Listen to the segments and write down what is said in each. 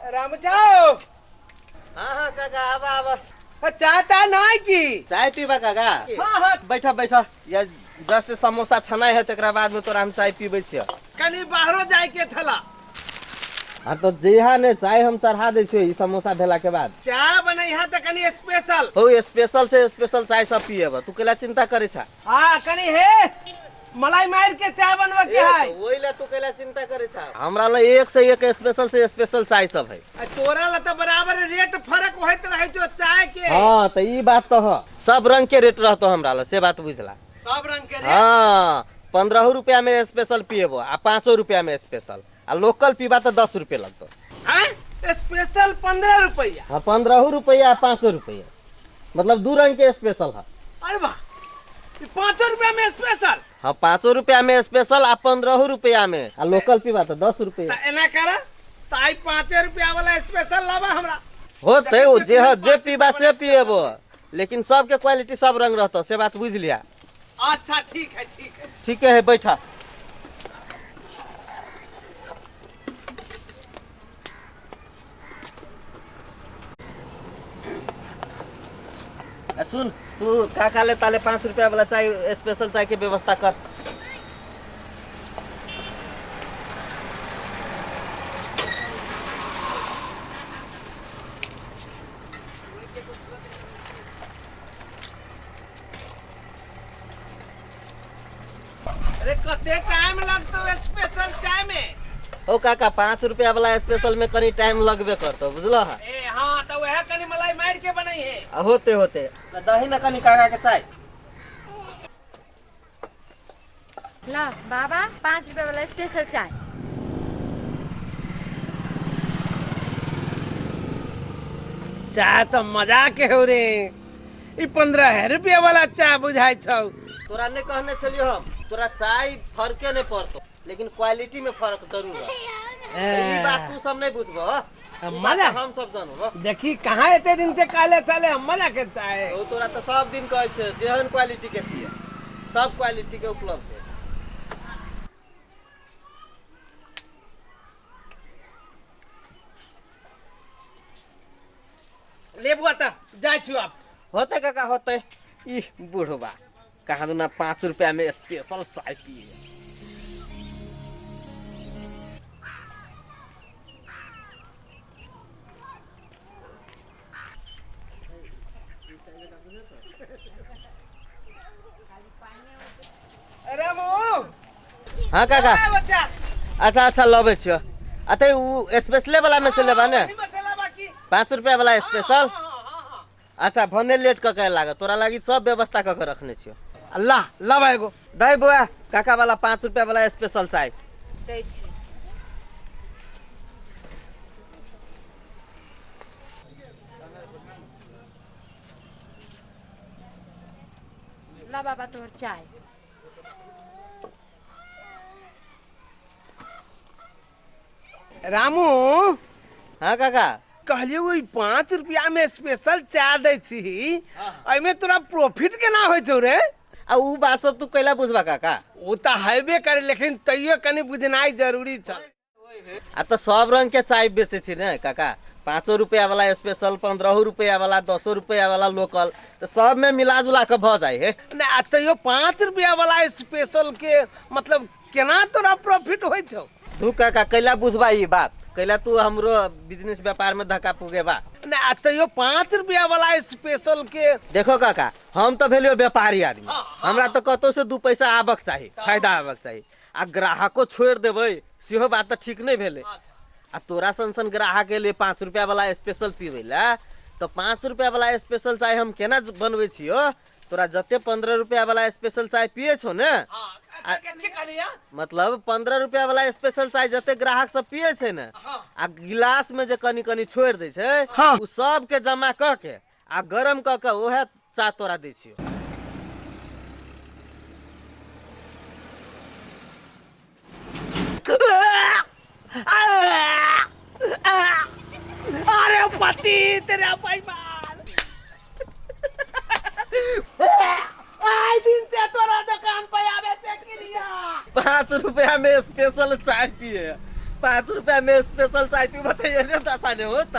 रामचाओ। हाँ हाँ काका, आबा आबा। चाय ताय नहीं की? चाय पीबा काका? हाँ हाँ। बैठा बैठा, या जस्ट समोसा छनाइ है, तकरा बाद में तोरा हम चाय पीबै छियै। कनी बाहरो जाय के छला। हाँ तो जेहा ने चाय हम चढ़ा दै छियै ई समोसा भेला के बाद। चाय बनैहा तऽ कनी स्पेशल। हो, स्पेशल से स्पेशल चाय सब पिएब, तू केला चिंता करे छा? हाँ, कनी हे मलाई मार के चाय बनवे के है। ओहि ला तू केला चिंता करे छा? हमरा ला एक से एक स्पेशल से स्पेशल चाय सब है। आ तोरा ला तऽ बराबर रेट फर्क होइत रहे छौ चाय के। हाँ तो ई बात तो है, सब रंग के रेट रहतो हमरा ला, से बात बुझला। सब रंग के रेट? हाँ, 15 रुपया में स्पेशल पिएबो आ 5 रुपया में स्पेशल, आ लोकल पीबा तो 10 रुपये लगतो। हैं? स्पेशल 15 रुपया? हाँ, 15 रुपया आ 5 रुपया, मतलब 2 रंग के स्पेशल है। अरे वाह, 5 रुपया में स्पेशल? हाँ, 5 रुपया में स्पेशल आ 15 रुपया में, आ लोकल पीबा तो 10 रुपया। त एना कर त आई 5 रुपया वाला स्पेशल लाबा हमरा। होते ओ जे ह, जे पीबा से पिएबो, लेकिन सबके क्वालिटी सब रंग रहतो, से बात बुझ लिया। अच्छा ठीक है, ठीक है। ठीक है, बैठा। आ सुन, तू का खा ले ताले 5 रुपया वाला चाय स्पेशल चाय के व्यवस्था कर। अरे कते टाइम लगतो स्पेशल चाय में? ओ काका, 5 रुपया वाला स्पेशल में कनी टाइम लगबे करतो, बुझलो? हा। ए हाँ, तो वह कनी मलाई मार के बनाई है। आ होते होते दही ना कनी काका के चाय। ला बाबा, 5 रुपया वाला स्पेशल चाय। चाय तो मजा के हो रे, ई 15 रुपया वाला चाय बुझाई छौ। तोरा नहीं कहने छलियो हम, तोरा चाय फर्के नहीं पड़तो, लेकिन क्वालिटी में फर्क जरूर है। ई बात तू सब नहीं बुझबो, ई बात मजा। हम सब जानबो। देखी कहाँ एते दिन से काले चले हम मजा के चाय। ओ तोरा तो सब दिन कहै छै जेहन क्वालिटी के पिए, सब क्वालिटी के उपलब्ध है। ले बुआ त जाइ छु अब। होते काका होते, ई बुढ़वा कहाँ दुना 5 रुपया में स्पेशल चाय पिए। रामू। हाँ काका। ए बच्चा। अच्छा अच्छा लबै छियो। अते उ स्पेशले वाला में से लेबा ने? वही मसाला बाकी। 5 रुपया वाला स्पेशल? हाँ, हाँ, हाँ, हाँ। अच्छा भने लेट क के लागत, तोरा लागी सब व्यवस्था क के रखने छियो। अल्लाह लबा एगो। दही बुआ काका वाला 5 रुपया वाला स्पेशल चाय। दै छी। ला बाबा तोहर चाय। रामू। हाँ काका। कहलियो ओहि 5 रुपया में स्पेशल चाय दै छी, एहिमे तोरा प्रॉफिट केना होइ छौ रे? आ उ बात सब तू कैला बुझबा काका? ओ तऽ हेबे करे, लेकिन तैयो कनी बुझनाइ जरूरी छल। आ तो सब रंग के चाय बेचे छी ने काका, 5 रुपया वाला स्पेशल, 15 रुपया वाला, 10 रुपया वाला लोकल, तो सब में मिला जुला के भ जाए है। ने आ तैयो 5 रुपया वाला स्पेशल के मतलब केना तोरा प्रॉफिट होइ छौ? तू काका कैला बुझबा ई बात, कैला तू हमरो बिजनेस व्यापार में धक्का पुगेबा? ने आ तैयो 5 रुपया वाला स्पेशल के। देखो काका, हम तो भेलियो व्यापारी आदमी, हाँ, हाँ। हमरा तो कतौ से 2 पैसा आबक चाही, फायदा आबक चाही, आ ग्राहको छोड़ि देबै सेहो बात तऽ ठीक नहि भेलै। आ तोरा सन सन ग्राहक एलै 5 रुपया वाला स्पेशल पीबै लए, तऽ 5 रुपया वाला स्पेशल चाय हम केना बनबै छियौ? तोरा जते 15 रुपया वाला स्पेशल चाय पिए छौ ने, मतलब 15 रुपया वाला स्पेशल चाय जते ग्राहक सब पिए छै ने, आ गिलास में जे कनी कनी छोड़ि दै छै, उ सबके जमा कऽ के आ गरम कऽ के उएह चाय तोरा दै छियौ। अरे पति तेरा बेईमान, आइ दिन से तोरा दुकान पे आवे से क्रिया। 5 रुपया में स्पेशल चाय पिए, 5 रुपया में स्पेशल चाय पीबो तऽ एहने दशा ने होत।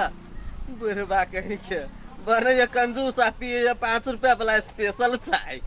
बुढ़बा कहीं के बने ये कंजूस आ पिए ये 5 रुपया वाला स्पेशल चाय।